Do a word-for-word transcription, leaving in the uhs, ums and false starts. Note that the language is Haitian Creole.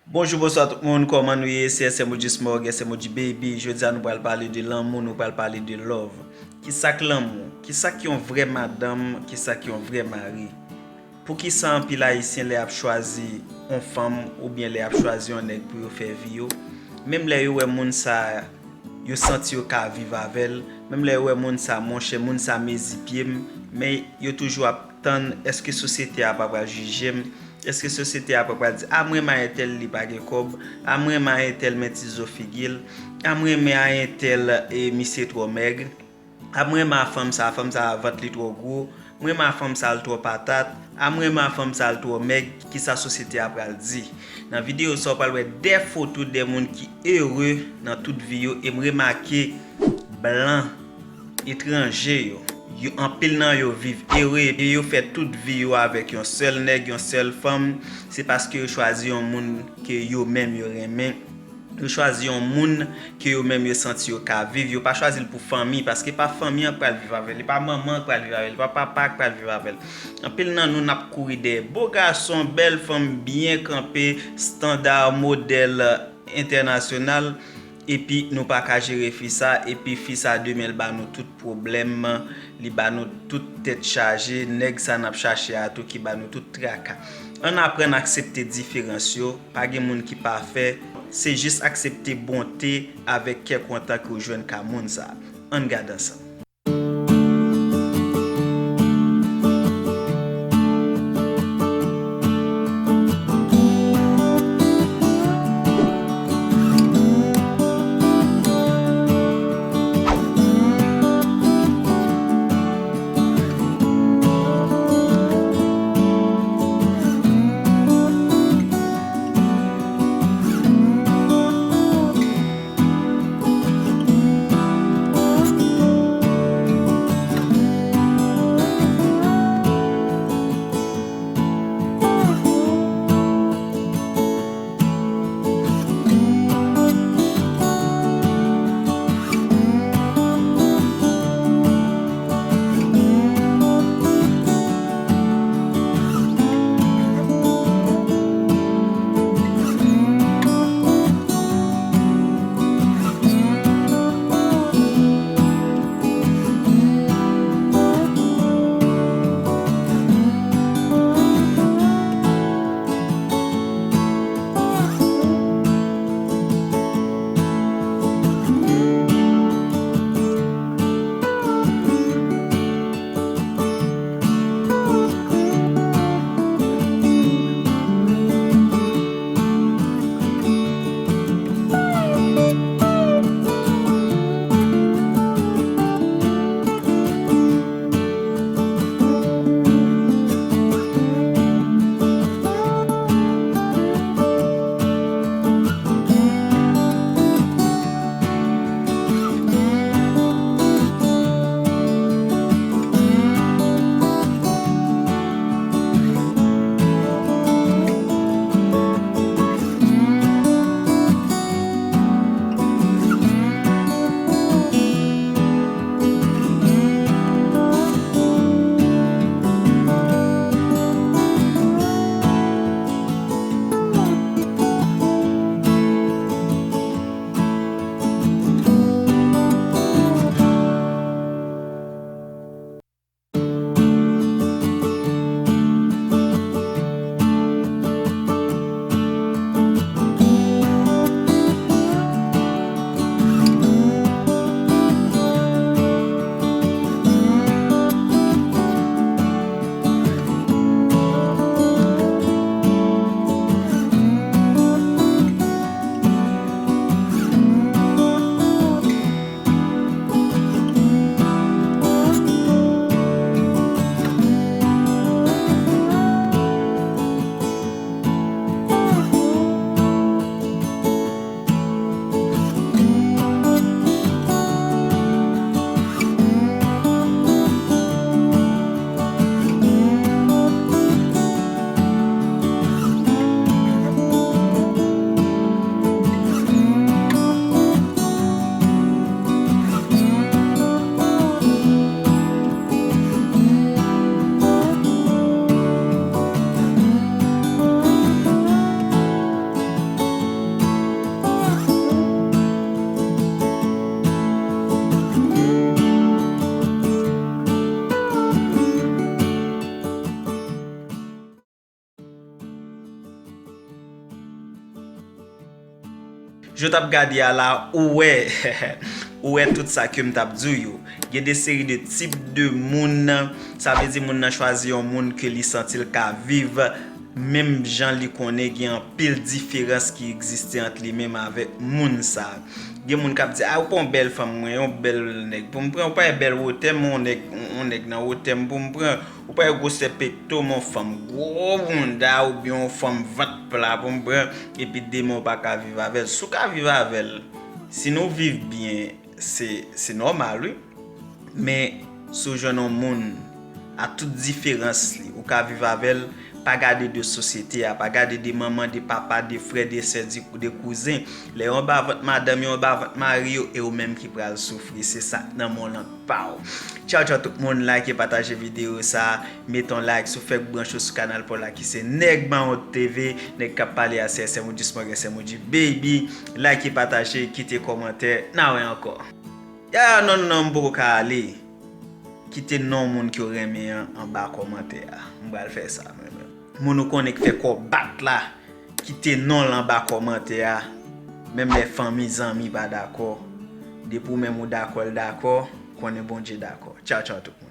Bonjou, bonswa tout moun, kòman nou ye? Se S M O G Smorg, S M O G Baby. Jodi a nou pral pale de lanmou, nou pral pale de love. Kisa k lanmou? Kisa k yon vrè madanm? Kisa k yon vrè mari? Poukisa anpil Ayisyen lè y ap chwazi yon fanm oubyen lè y ap chwazi yon nèg pou yo fè vi yo, menm lè yo wè moun sa a, yo santi yo ka viv avè l, menm lè yo wè moun sa, monchè, moun sa mezi pye m, men yo toujou ap tann, èske sosyete a pa pral jije m? Èske sosyete a pa pral di, a m renmen a entèl, li pa gen kòb, a m renmen a entèl, men ti zo figi l, a m renmen a entèl, e misye twò mèg, a m renmen a fanm sa, fanm sa vant li twò gwo, m renmen a fanm sa l twò patat, a m renmen a fanm sa l twò mèg, kisa sosyete a pral di? Nan videyo sa w pral wè de foto de moun ki ere nan tout vi yo, e m remake blan etranje yo. Yo, anpil nan yo viv ere e yo fè tout vi yo avèk yon sèl nèg, yon sèl fanm. Se paske yo chwazi yon moun ke yo menm yo renmen. Yo chwazi yon moun ke yo menm yo santi yo ka viv. Yo pa chwazi l pou fanmi, paske pa fanmi an k pral viv avè l, li pa manman an k pral viv avè l, li pa papa a k pral viv avè l. Anpil nan nou n ap kouri dèyè bo gason, bèl fanm, byen kanpe, estanda, modèl entènasyonal, epi nou pa ka jere fi sa, epi fi sa demen l ba nou tout pwoblèm, li ba nou tout tèt chaje, nèg sa n ap chache a tou ki ba nou tout traka. Ann aprann aksepte diferans yo, pa gen moun ki pafè, se jis aksepte bonte avèk kè kontan ke w jwenn ka moun sa. Ann gade ansanm. Jan w t ap gade a la, ou wè, ou wè tout sa ke m t ap di w yo. Gen de seri de tip de moun, sa vle di moun nan chwazi yon moun ke li santi l ka viv menm jan li konnen gen anpil diferans ki egziste ant li menm avèk moun sa. Gen moun k ap di, a, ou pa yon bèl fanm, mwen yon bèl nèg pou m pran, ou pa yon bèl wotè, mwen yon nèg, yon nèg nan wotè m pou m pran. Ou pa yon gwosè pekto, mwen yon fanm gwo bounda oubyen yon fanm vant pla pou m pran, epi demen ou pa ka viv avè l. Si w ka viv avè l, si nou viv byen, se, se nòmal, wi. Men, si w jwenn yon moun a tout diferans li, ou ka viv avè l, pa gade de sosyete a, pa gade de manman, de papa, de frè, de sè, de, de kouzen. Lè yo anba vant madanm yo, anba vant mari yo, e ou menm ki pral soufri. Se sa k nan men w lan k pa w. Tchaw, tchaw tout moun, like e pataje videyo sa, mete yon like si w fèk branche w sou kanal pa w la ki se Nèg Mawon TV, nèg k ap pale a se S M O G Smogger, S M O G Baby, like e pataje, kite kòmantè, n a wè ankò. Ya, non, non, non, m poko ka ale. Kite non moun ke w renmen an anba kòmantè a. M pral fè sa mwen menm. Moun ou konnen k fè kò bat la, kite non l anba kòmantè a. Menm lè fanmi, zanmi pa dakò. Depi w menm ou dakò, l dakò, konnen Bondye dakò. Tchaw, tchaw tout moun.